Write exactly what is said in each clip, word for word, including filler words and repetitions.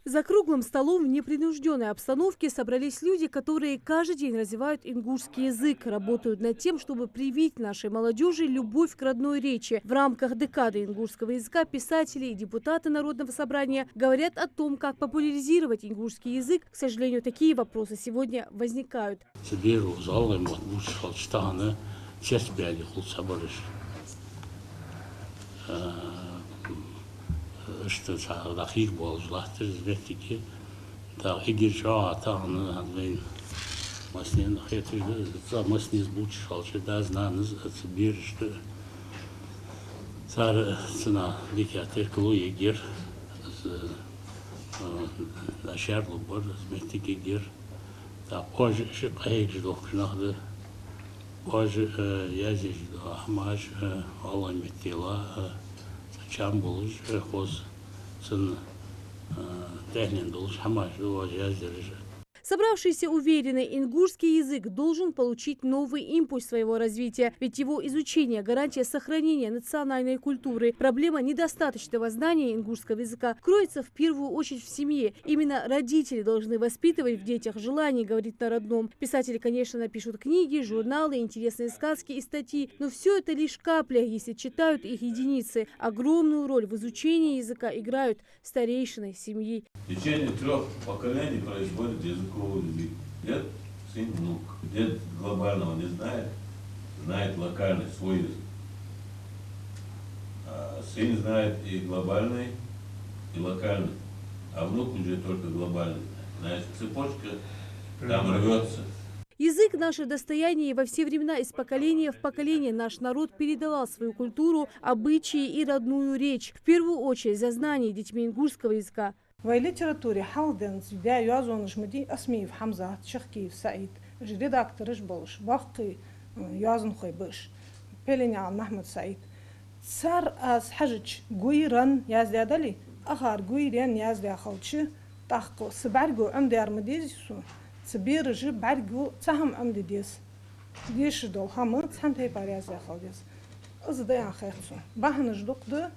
За круглым столом в непринуждённой обстановке собрались люди, которые каждый день развивают ингушский язык, работают над тем, чтобы привить нашей молодёжи любовь к родной речи. В рамках декады ингушского языка писатели и депутаты Народного собрания говорят о том, как популяризировать ингушский язык. К сожалению, такие вопросы сегодня возникают. Цу беро из гӀалгӀай мотт бувцаш хилча тахан цецбаьнна хул цхьабараш. Э, иштта цхьа дӀакхийхабоалаш латтар из моттиг. ТӀаккха эггара чӀоагӀа тахан хӀанз вайна массанена хеташ да, цу массане из бувцаш хилча, дас-нанас а цу берашта цар цунах дика теркало ергьяр, из, э, дӀашаьрлургбар из моттиг ергьяр. ТӀаккха оаш ши къахьегаш дохкаш нах да. Оаш, э, язъеш дола хӀамаш, э, гӀалгӀай меттала, э, цхьа чам болаш, э, хоза цунна, э, тӀехьенна долаш хӀамаш да оаш яздераш. Собравшиеся уверены, ингушский язык должен получить новый импульс своего развития, ведь его изучение — гарантия сохранения национальной культуры. Проблема недостаточного знания ингушского языка кроется в первую очередь в семье. Именно родители должны воспитывать в детях желание говорить на родном. Писатели, конечно, напишут книги, журналы, интересные сказки и статьи, но всё это лишь капля, если читают их единицы. Огромную роль в изучении языка играют старейшины семьи. В течение трёх поколений происходит языковый сдвиг. Дед, сын, внук. Дед глобального не знает, знает локальный свой язык. А сын знает и глобальный, и локальный. А внук уже только глобальный знает. Значит, цепочка там рвётся. Язык — наше достояние, и во все времена из поколения в поколение наш народ передавал свою культуру, обычаи и родную речь. В первую очередь за знание детьми ингушского языка. Вай литературе хьалха денз даь йоазонаш ма дий Осмиев Хьамзат, Шахкиев СаӀид, уж редактораш болаш, боккхий, м, йоазонхой ба уж, Пеленян Махьмад-СаӀид. Цар, аз хьажача, гуй, ран яздаь дале, акхар гуй, рен яздаь хилча, тӀаккха са бӀаргаго Ӏомадаьр ма дезий сона, цу бераша бӀаргаго цхьа хӀама Ӏомаде деза. Дешаш дола хӀама цхьан тайпара яздаь хила деза. Из да аьнна хет сона. Бахьанаш дукха да,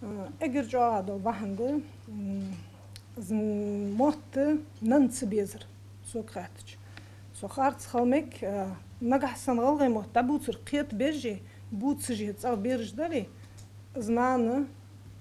э, эггара чӀоагӀа дола бахьан да, м, из мотт нанна ца безар, сога хаьттача. Со харц хила мег, э, нагахьа санна гӀалгӀай мотт дӀабувцар кхетабеш а, бувцаш а цӀагӀа бераш дале, из нана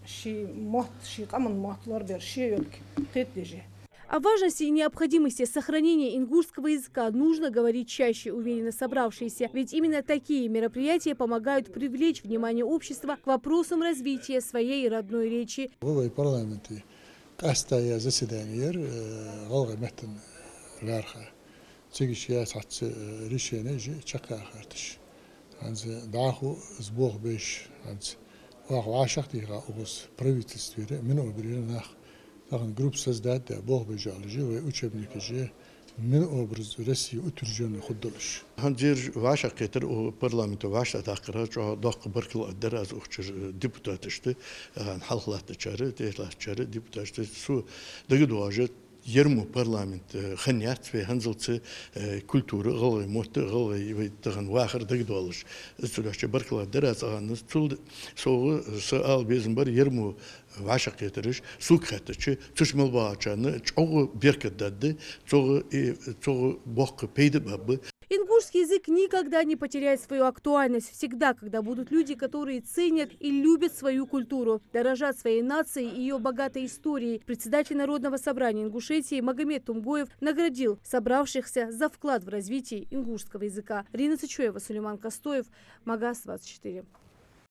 ший мотт, ший къаман мотт лорабер ше йолга кхетадеш а. О важности и необходимости сохранения ингушского языка нужно говорить чаще, уверены собравшиеся, ведь именно такие мероприятия помогают привлечь внимание общества к вопросам развития своей родной речи. ГӀалгӀай парламенте къаьстта яь заседани яр, э, гӀалгӀай меттан лаьрхӀа. Цига яь цхьацца, э, решенеш чакхъяхийташ. ХӀанз дӀахо из болх беш, хӀанз оаха вӀашагӀтеха укхаза правительствера, Минобрера нах тахан группа создать даь, болх беш а лежа, вай учебникаш а Минобраз России утверждённый хургдолаш. ХӀанз ераш вӀашагӀкхетар, укх парламенто вӀаштӀехьадаккхар чӀоагӀа доккха баркал ала дар аз укх чура депутаташта, хьалха латтачара, тӀехьа латтачара депутаташта. Со дагадоагӀаш, ер мо парламент, э, хиннаяц вай хӀанзалца, э, культура, гӀалгӀай мотт, гӀалгӀай вай тахан вахар дагадоалаш. Из цу дашча баркал ала дар аз цӀагӀанна. Цул совгӀа са ала безам бар, ер мо вӀашагӀкхетараш, сога хаьттача, цу чу мел багӀачарна чӀоагӀа беркат даргда, цох и, цох боккха пайда баргба. Ингушский язык никогда не потеряет свою актуальность. Всегда, когда будут люди, которые ценят и любят свою культуру, дорожат своей нацией и её богатой историей. Председатель Народного собрания Ингушетии Магомед Тумгоев наградил собравшихся за вклад в развитие ингушского языка. Рина Сычуева, Сулейман Костоев, Магас двадцать четыре.